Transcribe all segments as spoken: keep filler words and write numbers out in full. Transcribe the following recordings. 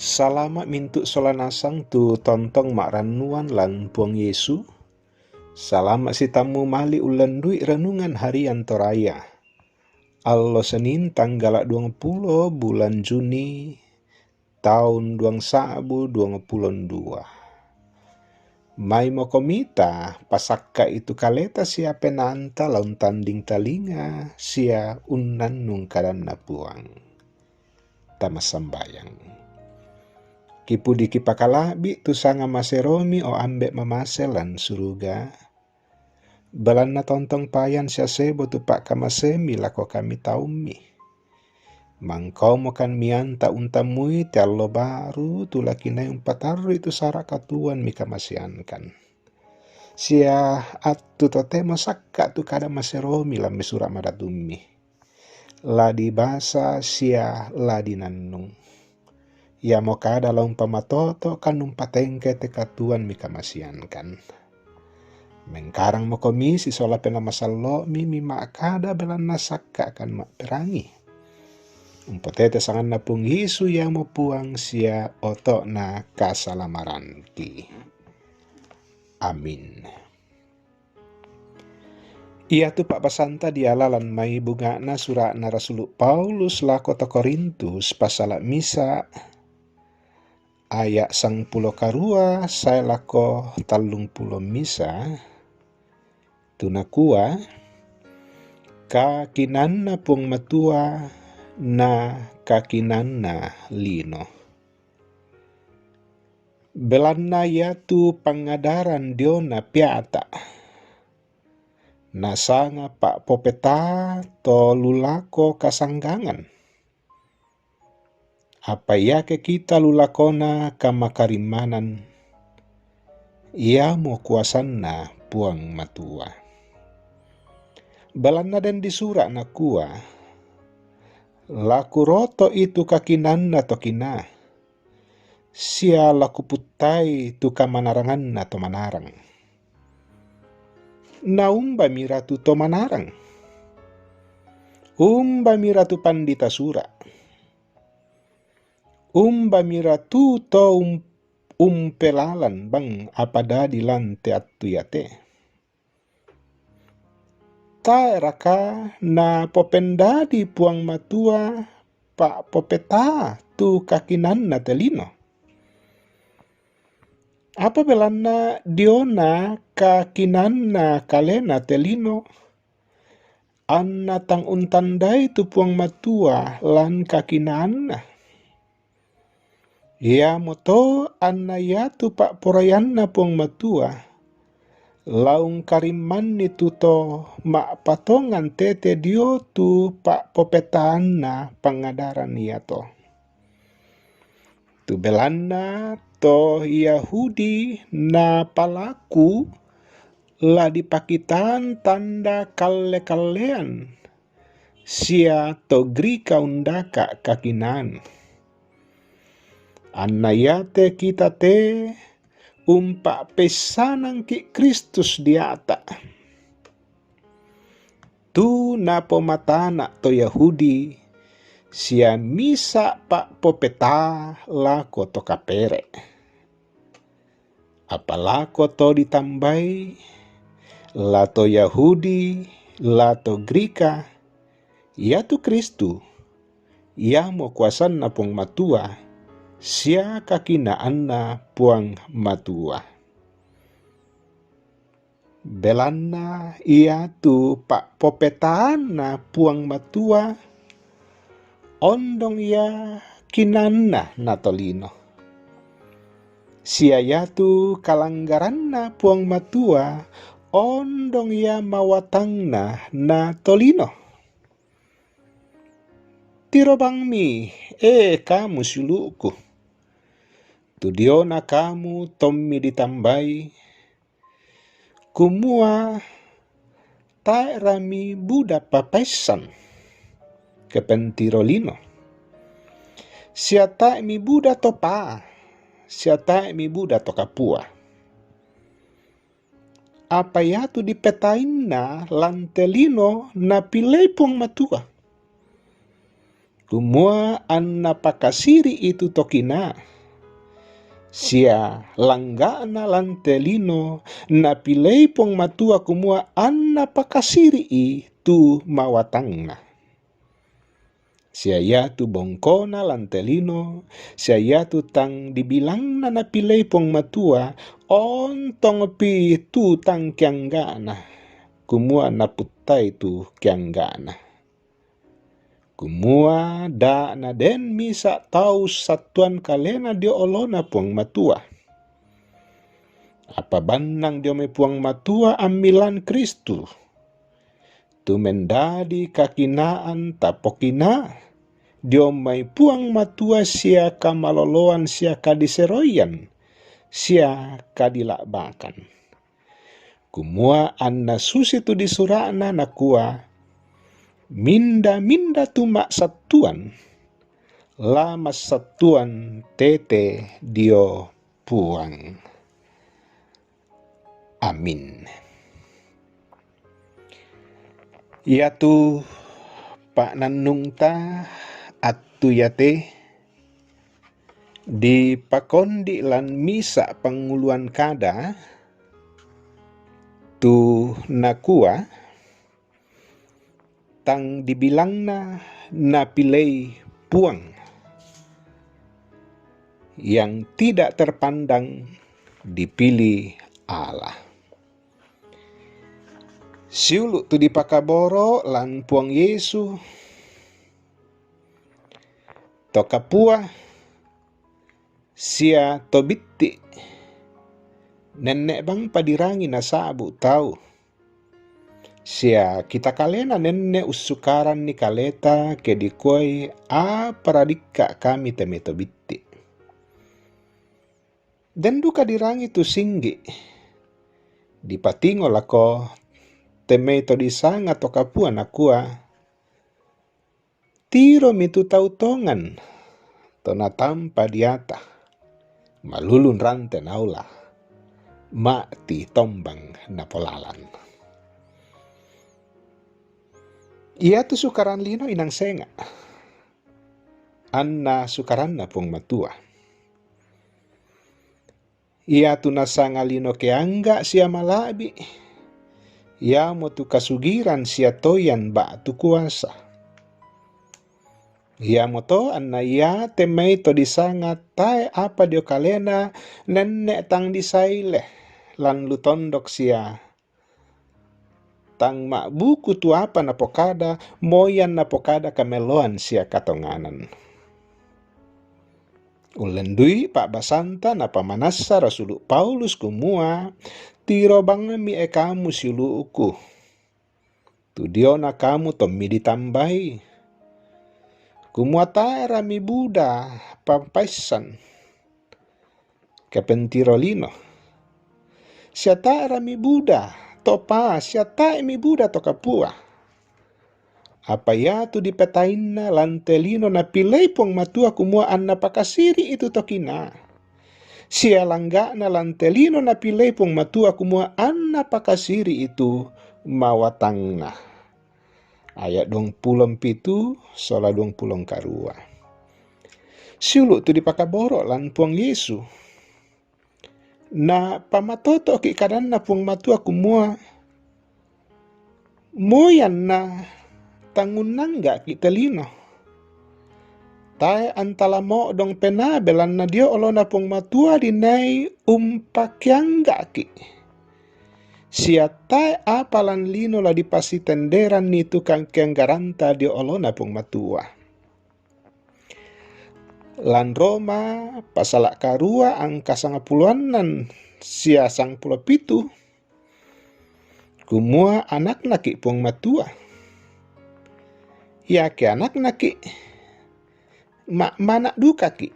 Salama' mintu' sola nasang tu tontong ma'rannuan lan Puang Yesu. Salama' sitammu mali' ullandui' renungan harian Toraya. Allo Senin, tanggala' duangpulo bulan Juni, taun duang sa'bu duangpulo dua. Maimoko mita pasakka'i tu kaleta sia penaanta la untanding talinga sia unnannung kadanNa Puang. Tamassambayang. Kipudi kipakala'bi' tu sanga maseromi, o Ambe' mamase lan suruga, belanna tontong payan sia sebo tu pa'kamaseammi lako kami taummi. Mangkaomokan mianta' untammui te allo baru tu la kinai umpatarru'i tu sara' katuoan mikamaseankan. Sia attu totemo sakka' tu kada maseromi lan mai Sura' Madatummi. La dibasa sia la dinannung. Iamo kada la umpamatoto'kan umpatengkai te katuoan mikamaseankan. Mengkarangmokomi sisola Penaa Masallo'mi mima'kada belanna sakka'kan ma'perangi. Umpotete sanganNa Puang Yesu iamo Puang sia oto'na kasalamaranki. Amin. Iatu pa'basanta diala lan mai bunga'na sura'na Rasulu' Paulus lako to Korintus, pasala' misa', aya' sangpulo karua sae lako tallungpulo misa', tu nakua, "Kakinaanna Puang Matua na kakinaanna lino." Belanna iatu pangadaran diona peata', nasanga pa'popetaa to lu lako kasanggangan. Apa iake kita lu lakona kamakarimmanan, iamo kuasanNa Puang Matua. Belanna den disura' nakua, "La kuroto'i tu kakinaanna to kinaa, sia la kuputtai tu kamanaranganna to manarang." Na umbami ratu to manarang? Umbami ratu pandita sura'? Umbami ratu to um-, umpelalan bang apa dadi lan te attu iate? Tae'raka napopendadi Puang Matua pa'popetaa tu kakinaanna te lino? Apa belanna diona kakinaanna kalena te lino, anna tang untandai tu Puang Matua lan kakinaanna? Iamoto anna iatu pa'poraianNa Puang Matua la ungkarimmanni tu to ma'patongan tete dio tu pa'popetaanna pangadaran iato. Tu belanna to Yahudi napalaku la dipakitaan tanda kalle-kallean, sia to Grika undaka' kakinaan. Anna iate kita te umpa'peissanangki' Kristus diata'. Tu napomatana' to Yahudi sia misa' pa'popetaa lako to kapere'. Apa lako to ditambai, la to Yahudi, la to Grika, iatu Kristu, iamo kuasanNa Puang Matua, sia kakinaanNa Puang Matua. Belanna iatu pa'popetaanNa Puang Matua, ondong ia kinaanna na tolino. Sia iatu kalanggaranNa Puang Matua, ondong ia mawatangna na tolino. Tirobangmi, e kamu siulu'ku, tu diona kamu tommi ditambai, kumua tae'ra mibuda papaissan kepentiro lino, sia tae' mibuda to paa, sia tae' mibuda to kapua. Apa iatu dipetainna lan te lino napilei Puang Matua, Kumua anna pakasiri itu tokina. Sia langga'na lante lino napilei Puang Matua kumua anna pakasiri itu mawatangna. Sia iatu bongkona lante lino, sia iatu tang dibilangna napilei Puang Matua, ontong pi tu tang kiangga'na, kumua naputtai tu kiangga'na. Kumua da naden misa tau sattuan kalena dio olona Puang Matua. Apa bannang dio mai Puang Matua ammilan Kristus. Tu mendadi kakinaan tapokina dio mai Puang Matua sia kamaloloan sia kadiseroian sia kadila'bakan. Kumua anna susi tu disura'na nakua, minda-minda tu massattuan, la massattuan tete dio Puang. Amin. Iatu pa'nannungta attu iate dipakondi lan misa panguluan kada, tu nakua, tang dibilangna napilei Puang, yang tidak terpandang dipilih Allah. Siulu' tu dipakaboro' lan Puang Yesu, to kapua sia to bitti', nenne' bang padirangi nasa'bu' tau. Sia kita kalena nenne' ussukaranni kaleta ke dikuai, apa radikka' kami te mai to bitti'. Den duka dirangi tu singgi'. Dipatingo lako te mai to disanga to kapua nakua, tiromi tu tau tongan, to natampa diata, malulun rante naola, ma'ti tombang napolalan. Iatu sukaran lino inang senga'. Anna sukaranna Puang Matua. Iatu nasanga lino keangga' sia mala'bi', iamotu kasugiran sia toyan ba'tu kuasa. Iamoto anna iate mai to disanga tae' apa dio kalena nenne' tang disaile, lan lu tondok sia tang ma'buku tu apa napokada, moyan napokada kameloan sia katonganan. Ullendui pa'basanta napamanassa Rasulu' Paulus kumua, tiro bangmi e kamu siulu'ku. Tu diona kamu tommi ditambai. Kumua tae'ra mibuda papaissan kepentiro lino. Sia tae'ra mibuda to paa, sia tae' mibuda to kapua. Apa iatu dipetainna lante lino napilei Puang Matua kumua anna pakasiri itu tokina. Sia langga'na lante lino napilei Puang Matua kumua anna pakasiri itu mawatangna. Aya' duangpulo mpitu sola duangpulo karua. Siulu' tu dipakaboro' lan Puang Yesu. Napamatoto'ki' kadanna Puang Matua kumua, moyanna tangunnangga'ki' te lino. Tae' antala mo'dong penaa belanna dio olona Puang Matua dinai umpakiangga'ki'. Sia tae' apa lan lino la dipasitenderanni tu kangkeanggaranta dio olona Puang Matua. Lan Roma pasala' karua angka sangpulo annan sia sangpulo pitu, kumua anaknaki' Puang Matua. Iake anaknaki', ma'mana' dukaki'.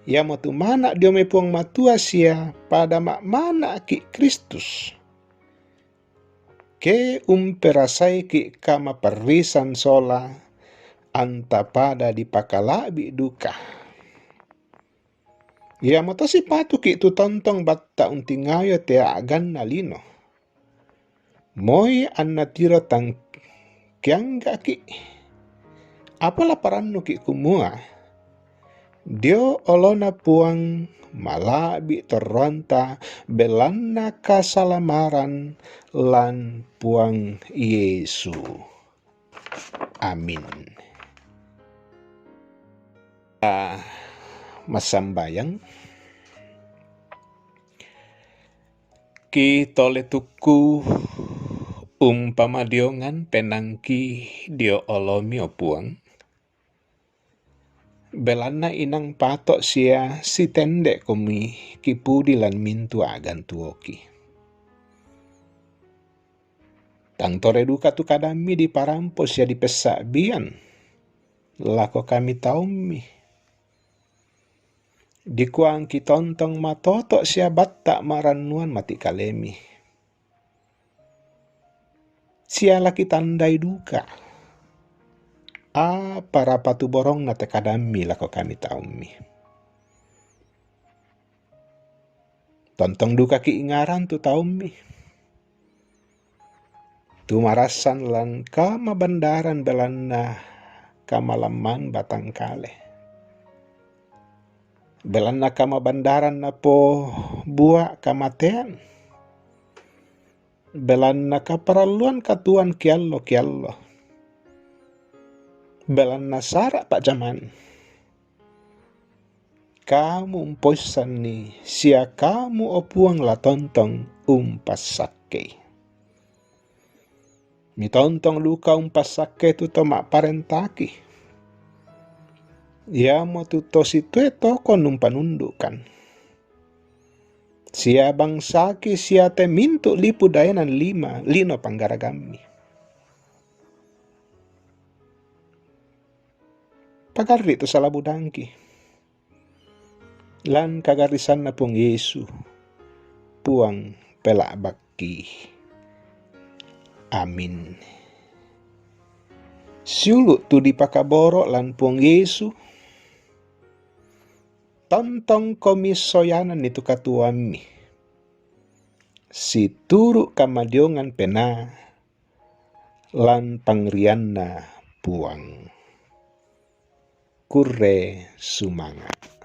Iamotu mana' dio mai Puang Matua sia pada ma'mana'ki' Kristus. Ke umperasaiki' kamaparrisan sola, anta pada dipakala'bi' duka. Iamoto sipatuki' tu tontong batta' untingayo te a'ganna lino. Moi anna tiro tang kiangga'ki', Apola parannuki kumua, dio olona Puang mala'bi torroanta belanna kasalamaran lan Puang Yesu. Amin. Ah, massambayang. Ki tole tukku umpamadiongan penangki dio olomi, o Puang. Belanna inang pato sia sitende komi kipudi lan mintu agan tuoki. Tang tore duka tu kadammi diparampo sia dipessa'bian lako kami taummi. Dikuangki tontong matoto sia batta marannuan mati kalemi. Sia laki tandai duka. Apa rapatu borongna te kadammi lako kami taummi. Tontong dukaki ingaran tu taummi. Tu marassan lan kamabandaran belanna kamalamman batang kale. Belanna kamabandaran napo bua kamatean. Belanna kaparalluan katuoan kiallo-kiallo. Belanna sara pajjaman. Kamu umpoissanni, sia kamu, o Puang, la tontong umpassakkei. Mitontong duka umpassakkei tu to ma'parentaki. Iamotu to situe tokon umpanundu'kan. Sia bangsaki sia te mintu' lipu daenan lima lino panggaragammi. Pagarri' tu sala budangki. Lan kagarrisanna Puang Yesu, Puang pela'bakki. Amin. Siulu' tu dipakaboro' lan Puang Yesu, tontongkomi soyananni tu katuoammi, situru' kamadiongan penaa lan pangrianna Puang. Kurre sumanga'.